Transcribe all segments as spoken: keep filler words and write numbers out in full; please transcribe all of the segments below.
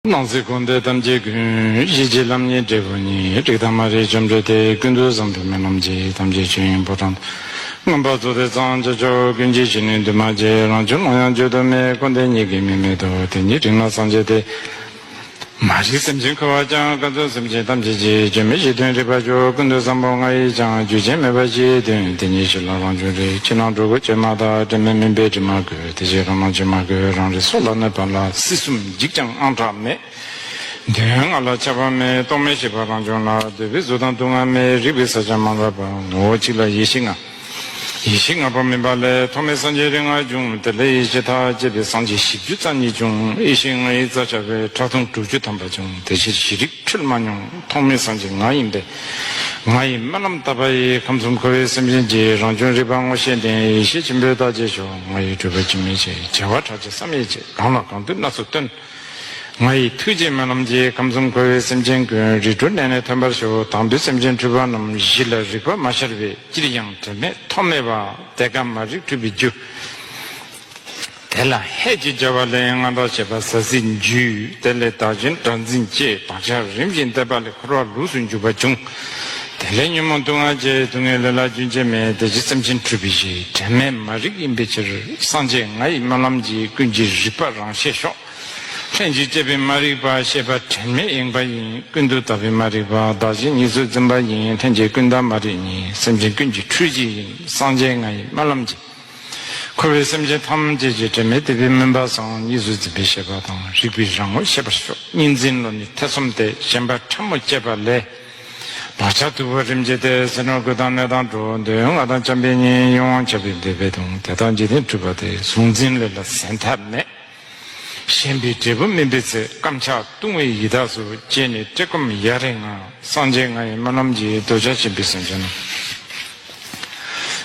སྣང་སྲིད་ཀུན་བདེ་ཐམས་ཅད་ཀུན། ཞི་བྱེད་ལམ་གཉིས་འབྲས་བུ་གཉིས། རིགས་དང་མ་རིག་ལྕམ་དྲལ་ཏེ། ཀུན་ཏུ་བཟང་པོའི་སྨོན་ལམ་གྱིས། ཐམས་ཅད་ཆོས་དབྱིངས་ཕོ་བྲང་དུ། མངོན་པར་རྫོགས་ཏེ་ཚངས་བྱེད་ཕྱོགས། ཀུན་གྱི་ཞི་གནས་འདུས་མ་བྱས། རང་བྱུང་ལོངས་ཡང་བརྗོད་དུ་མེད། འཁོར་འདས་གཉིས་ཀྱི་མིང་མེད་དོ། དེ་ཉིད་རིག་ན་སངས་རྒྱས་ཏེ། མ་རིག་སེམས་ཅན་འཁོར་བ་ཀྱང་། སྐབས་སུ་སེམས་ཅན་ཐམས་ཅད་ཀྱི། སྐྱོན་མེད་ཞི་དོན་རིག་པ་མཆོག། ཀུན་ཏུ་བཟང་པོ་ང་ཡིས་ཀྱང་། རྒྱུ་ཅན་མེད་པ་ཞི་བའི་དོན། དེ་ཉིད་ཞི་ལ་རང་བྱུང་རིག་ཕྱི་ནང་འགྲོ་ཀུན་སྐྱོན་མ་དག་དྲི་མེད་མུན་པའི་དྲི་མ་གོས། དེ་ཕྱིར་རང་སྣང་སྐྱོན་མ་གོས། རང་རིག་སོ་ལ་གནས་པ་ལ། སྲིད་གསུམ་འཇིག་ཀྱང་དབང་དྲག་མེད། དོན་ལྔ་ལ་ཆགས་པ་མེད། རྟོག་མེད་ཤེས་པ་རང་བྱུང་ལ། འདོད་པའི་གཟུགས་དང་སྡུག་བསྔལ་མེད། རིག་པའི་ས་ཆ་མ་འགགས་པ། ངོ་བོ་གཅིག་ལ་ཡེ་ཤེས་ལྔ། ཡེ་ཤེས་ལྔ་པོ་མིན་པ་ལས། ཐོགས་མེད་སངས་རྒྱས་རིགས་ལྔ་འབྱུང་། དེ་ལས་ཡེ་ཤེས་ཐ་དད་བཅས་པའི། སངས་རྒྱས་བཞི་བཅུ་རྩ་གཉིས་འབྱུང་། ཡེ་ཤེས་ལྔ་ཡི་རྩ་ཆགས་པས། ཁྲག་འཐུང་དྲུག་ཅུ་ཐམ་པ་འབྱུང་། དེ་ཕྱིར་ཞི་རིག་འཁྲུལ་མ་མྱོང་། ཐོགས་མེད་སངས་རྒྱས་ང་ཡིན་པས། ང་ཡི་སྨོན་ལམ་བཏབ་པ་ཡིས། ཁམས་གསུམ་འཁོར་བའི་སེམས་ཅན་གྱི། རང་བྱུང་རིག་པ་ངོ་ཤེས་ལྡན། ཡེ་ཤེས་ཆེན་པོའི་རྟགས་བརྒྱད་ཤོག། ང་ཡི་སྤྲུལ་པ་འཆི་མེད་ཆེ། བྱ་བ་ཕྲག་བྱས་བསམ་ཡས་བྱེད། གང་ལ་གང་འདུལ་སྣ་ཚོགས་སྟོན། ང་ཡི་ཐུགས་རྗེའི་སྨོན་ལམ་གྱིས། ཁམས་གསུམ་འཁོར་བའི་སེམས་ཅན་ཀུན། རིགས་དྲུག་གནས་ནས་ཐོན་པར་ཤོག། དང་པོའི་སེམས་ཅན་འཁྲུལ་པ་རྣམས། གཞི་ལ་རིག་པ་མ་ཤར་བས། ཅིར་ཡང་དྲན་མེད་ཐོགས་མེད་པ། དེ་ཀ་མ་རིག་འཁྲུལ་པའི་རྒྱུ། དེ་ལ་ཧད་ཀྱིས་སྦྱར་བ་ལས། མངའ་བདག་བྱེད་པ་ཟ་ཟིའི་རྒྱུ། དེ་ལས་བདག་གཞན་དགྲར་འཛིན་སྐྱེ། བག་ཆགས་རིམ་བཞིན་འདེབས་པ་ལས། འཁོར་བ་ལུས་སུ་འཇུག་པ་འབྱུང་། དེ་ལས་ཉོན་མོངས་དུག་ལྔ་སྐྱེ། སྡུག་བསྔལ་ལས་ལ་རྒྱུན་ཆད་མེད། དེ་ཕྱིར་སེམས་ཅན་འཁྲུལ་པའི་གཞི། དྲན་མེད་མ་རིག་ཡིན་པའི་ཕྱིར། སངས་རྒྱས་ང་ཡི་སྨོན་ལམ་གྱིས། ཀུན་གྱི་རིག་པ་རང་ཤེས་ཤོག། ལྷན་ཅིག་སྐྱེས་པའི་མ་རིག་པ། ཤེས་པ་དྲན་མེད་ཡེངས་པ་ཡིན། ཀུན་ཏུ་བརྟགས་པའི་མ་རིག་པ། བདག་གཞན་གཉིས་སུ་འཛིན་པ་ཡིན། ལྷན་སྐྱེས་ཀུན་བརྟགས་མ་རིག་ཉིད། སེམས་ཅན་ཀུན་གྱི་འཁྲུལ་གཞི་ཡིན། སངས་རྒྱས་ང་ཡི་སྨོན་ལམ་གྱིས། འཁོར་བའི་སེམས་ཅན་ཐམས་ཅད་ཀྱི། དྲན་མེད་དད་པའི་མུན་པ་སངས། གཉིས་སུ་འཛིན་པའི་ཤེས་པ་དང་། རིག་པའི་རང་ངོ་ཤེས་པར་ཤོག། གཉིས་འཛིན་བློ་ནི་ཐེ་ཚོམ་སྟེ། ཞེན་པ་ཕྲ་མོ་སྐྱེས་པ་ལས། བག་ཆགས་དུད་འགྲོ་རིམ་གྱིས་ཏེ། ཟིལ་གནོན་རྐུ་དང་གནོད་དང་འགྲོ། འདོད་ཡོན་ལྔ་དང་བྱམས་པའི་གཉེན། གཡོ་བའང་བྱ་བའི་འདོད་པས་གདུང་། དེ་དག་འཇིག་རྟེན་འཁྲུལ་པ་སྟེ། གཟུང་འཛིན་ལས་ལ་ཟད་མཐའ་མེད། ཞེན་པའི་འབྲས་བུ་སྨིན་པའི་ཚེ། རྐམ་ཆགས་ལྟུང་བའི་ཡི་དྭགས་སུ། སྐྱེས་ནས་བཀྲེས་སྐོམ་ཡ་རེ་ང་། སངས་རྒྱས་ང་ཡི་སྨོན་ལམ་གྱིས། འདོད་ཆགས་ཞེན་པའི་སེམས་ཅན་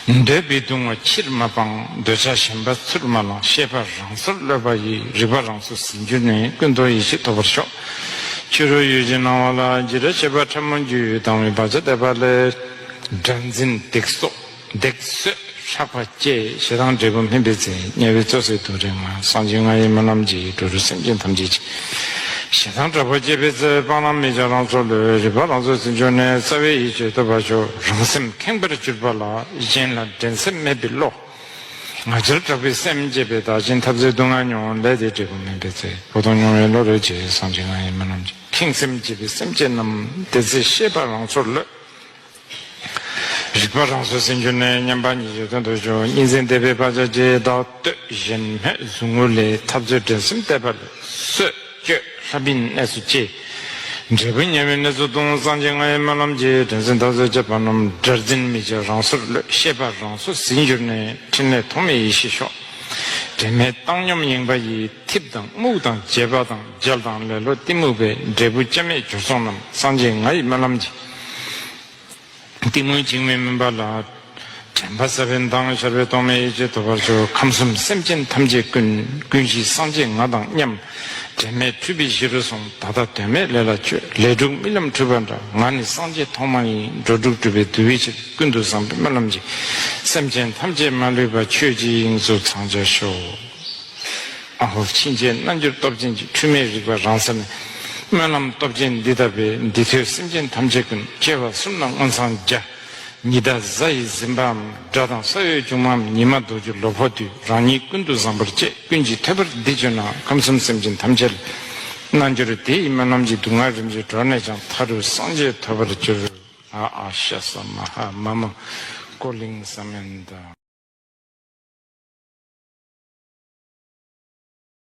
རྣམས། འདོད་པའི་གདུང་བ་ཕྱིར་མ་སྤང་། འདོད་ཆགས་ཞེན་པ་ཚུར་མ་བླང་། ཤེས་པ་རང་སོར་གློད་པ་ཡིས། རིག་པ་རང་སོར་ཟིན་གྱུར་ནས། ཀུན་རྟོག་ཡེ་ཤེས་ཐོབ་པར་ཤོག། ཕྱི་རོལ་ཡུལ་གྱི་སྣང་བ་ལ། འཇིགས་སྐྲག་ཤེས་པ་ཕྲ་མོ་རྒྱུ། སྡང་བའི་བག་ཆགས་འདེབས་པ་ལས། དགྲར་འཛིན་སྡིག་གསོག་སྡིག་གསོད་ཧྲག་པ་སྐྱེ། ཞེ་སྡང་འབྲས་བུ་སྨིན་པའི་ཚེ། དམྱལ་བའི་རྩད་ཟོས་དུག་རིགས་ལྔ། སངས་རྒྱས་ང་ཡི་སྨོན་ལམ་གྱིས། འགྲོ་དྲུག་སེམས་ཅན་ཐམས་ཅད་ཀྱི། ཞེ་སྡང་དྲག་པོ་སྐྱེས་པའི་ཚེ། སྤང་བླང་མི་བྱ་རང་སོར་གློད། རིག་པ་རང་སོར་ཟིན་གྱུར་ནས། རྩ་བའི་ཡེ་ཤེས་ཐོབ་པར་ཤོག། རང་སེམས་ཁེངས་པར་གྱུར་པ་ལ། གཞན་ལ་འགྲན་སེམས་མེད་པའི་བློ། ང་རྒྱལ་དྲག་པོའི་སེམས་སྐྱེས་པས། བདག་གཞན་འཐབ་རྩོད་སྡུག་བསྔལ་མྱོང་། ལས་དེའི་འབྲས་བུ་སྨིན་པའི་ཚེ། འགྲོ་དོན་མྱོང་བའི་བློ་རེ་སྐྱེ། སངས་རྒྱས་ང་ཡི་སྨོན་ལམ་གྱིས། ཁེངས་སེམས་སྐྱེས་པའི་སེམས་ཅན་རྣམས། དེ་ཚེ་ཤེས་པ་རང་སོར་གློད། རིག་པ་རང་སོར་ཟིན་གྱུར་ནས། མཉམ་པ་ཉིད་ཀྱི་དོན་དུ་ཤོག། གཉིས་འཛིན་སྡིག་པའི་བག་ཆགས་ཀྱིས། བདག་བསྟོད་གཞན་སྨོད་ཟུག་རྔུ་ལས། འཐབ་རྩོད་འགྲན་སེམས་འདེབས་པ་ལས། གསོད་གཅོད་ལྷ་མིན་གནས་སུ་སྐྱེ། འབྲས་བུ་དམྱལ་བའི་གནས་སུ་ལྟུང་། སངས་རྒྱས་ང་ཡི་སྨོན་ལམ་གྱིས། འགྲན་སེམས་འཐབ་རྩོད་བྱེད་པ་རྣམས། དགྲར་འཛིན་མི་བྱ་རང་སོར་གློད། ཤེས་པ་རང་སོར་ཟིན་གྱུར་ནས། ཕྲིན་ལས་ཐོགས་མེད་ཡེ་ཤེས་ཤོག། དྲན་མེད་བཏང་སྙོམས་ཡེངས་པ་ཡིས། ཐིབས་དང་རྨུགས་དང་བརྗེད་པ་དང་། རྒྱལ་དང་ལེ་ལོ་གཏི་མུག་པའི། འབྲས་བུ་སྐྱབས་མེད་གྱུར་སོང་རྣམས། སངས་རྒྱས་ང་ཡི་སྨོན་ལམ་གྱིས། གཏི་མུག་འཇིགས་མེད་མུན་པ་ལ། དྲན་པ་ཟབ་པའི་མདངས་ཤར་བའི། རྟོག་མེད་ཡེ་ཤེས་ཐོབ་པར་ཤོག། ཁམས་གསུམ་སེམས་ཅན་ཐམས་ཅད་ཀུན། ཀུན་གཞི་སངས་རྒྱས་ང་དང་མཉམ། དྲན་མེད་འཁྲུལ་པའི་གཞི་རུ་སོང་། ད་ལྟ་དོན་མེད་ལས་ལ་སྤྱོད། ལས་དྲུག་རྨི་ལམ་འཁྲུལ་པ་འདྲ། ང་ནི་སངས་རྒྱས་ཐོག་མ་ཡིན། འགྲོ་དྲུག་སྒྲུབ་པའི་དུལ་བའི་ཕྱིར། ཀུན་ཏུ་བཟང་པོའི་སྨོན་ལམ་གྱིས། སེམས་ཅན་ཐམས་ཅད་མ་ལུས་པ། ཆོས་ཀྱི་དབྱིངས་སུ་ཚང་བྱར་ཤོག། ཨ་ཧོ། ཕྱིན་ཆད་རྣལ་འབྱོར་སྟོབས་ཅན་གྱི། འཁྲུལ་མེད་རིག་པ་རང་སར་གནས། སྨོན་ལམ་སྟོབས་ཆེན་འདི་ལྟ་བས། འདི་ཐོས་སེམས་ཅན་ཐམས་ཅད་ཀུན། སྐྱེ་བ་གསུམ་ན་མངོན་སངས་རྒྱ། ཉི་ཟླ་གཟའ་ཡིས་ཟིན་པའམ། དགྲ་དང་ས་འོག་གྱུར་མའམ། ཉི་མ་ལྡོག་གྱུར་ལོ་ཕོག་དུས། རང་ཉིད་ཀུན་ཏུ་བཟང་པོར་སྐྱེ། ཀུན་གྱིས་ཐོས་པར་འདི་བྱོས་ན། ཁམས་གསུམ་སེམས་ཅན་ཐམས་ཅད་ལ། རྣལ་འབྱོར་དེ་ཡི་སྨོན་ལམ་གྱིས། སྡུག་བསྔལ་རིམ་གྱིས་གྲོལ་ནས་ཀྱང་། མཐའ་རུ་སངས་རྒྱས་ཐོབ་པར་འགྱུར། ཨ་ཨ་ཤ་ས་མ་ཧ་མ་མ་ཀོ་ལིང་ས་མན་ད།